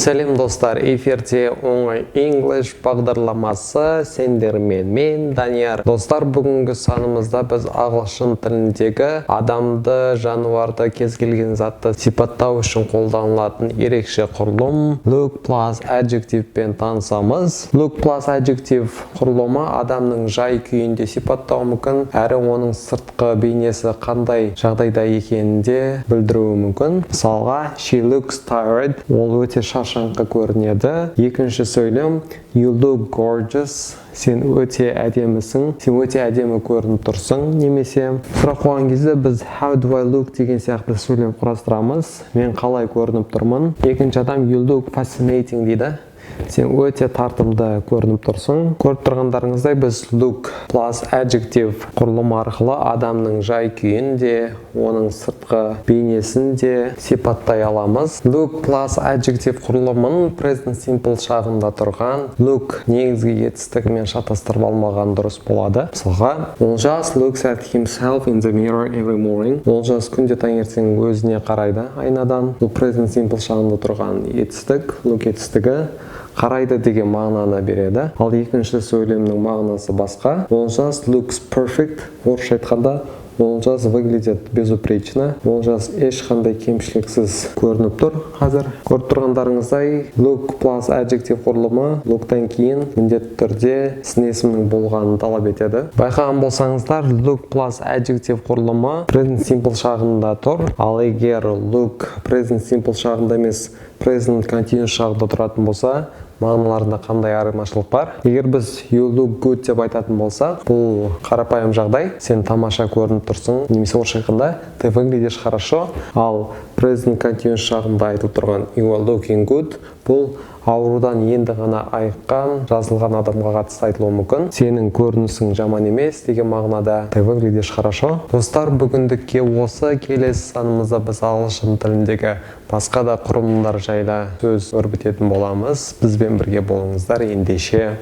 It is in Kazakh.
Сәлем, достар! Эфирде «Оңай English» бағдарламасы, сендермен мен, Данияр. Достар, бүгінгі санымызда біз ағылшын тіліндегі адамды, жануарды, кез келген затты сипаттау үшін қолданылатын ерекше құрылым look plus adjective пен танысамыз. Look plus adjective құрылымы адамның жай күйін де сипаттауы мүмкін, әрі оның сыртқы бейнесі қандай жағдайда екенін де білдіруі мүмкін. Мысалға, she looks tired, ол өте шаршаңқы көрінеді. Екінші сөйлем: you look gorgeous, сен өте әдемісің, сен өте әдемі көрініп тұрсың. Немесе сұрақ қойған кезде біз how do I look деген сияқты сөйлем құрастырамыз, мен қалай көрініп тұрмын? Екінші адам you look fascinating дейді, сен өте тартымды көрініп тұрсың. Көріп тұрғандарыңыздай, біз look plus adjective құрылымы арқылы адамның жай күйін де, оның сыртқы бейнесін де сипаттай аламыз. Look plus adjective құрылымын present simple шағында тұрған look негізгі етістігімен шатастырып алмаған дұрыс болады. Мысалға, Олжас looks at himself in the mirror every morning. Олжас күнде таңертең өзіне қарайды айнадан. Бұл present simple шағында тұрған етістік, look етістігі, қарайды деген мағынаны береді. Ал екінші сөйлемнің мағынасы басқа: Олжас looks perfect, орысша айтқанда, Олжас выглядит безупречно, Олжас ешқандай кемшіліксіз көрініп тұр қазір. Көріп тұрғандарыңыздай, look plus adjective құрылымы look-тан кейін міндетті түрде сын есімнің болғанын талап етеді. Байқаған болсаңыздар, look plus adjective құрылымы present simple шағында тұр. Ал егер look present simple шағында емес, present continuous шағында тұратын болса, мағыналарында қандай айырмашылық бар? Егер біз you look good деп айтатын болсақ, бұл қарапайым жағдай, сен тамаша көрініп тұрсың немесе орысша айтқанда, ты выглядишь хорошо. Ал present continuous шағында айтылып тұрған you are looking good, бұл аурудан енді ғана айыққан, жазылған адамға қатысты айтылуы мүмкін, сенің көрінісің жаман емес деген мағынада, ты выглядишь хорошо. Достар, бүгіндікке осы. Келесі санымызда біз ағылшын тіліндегі басқа да құрылымдар жайлы сөз өрбітетін боламыз. Бізбен бірге болыңыздар ендеше.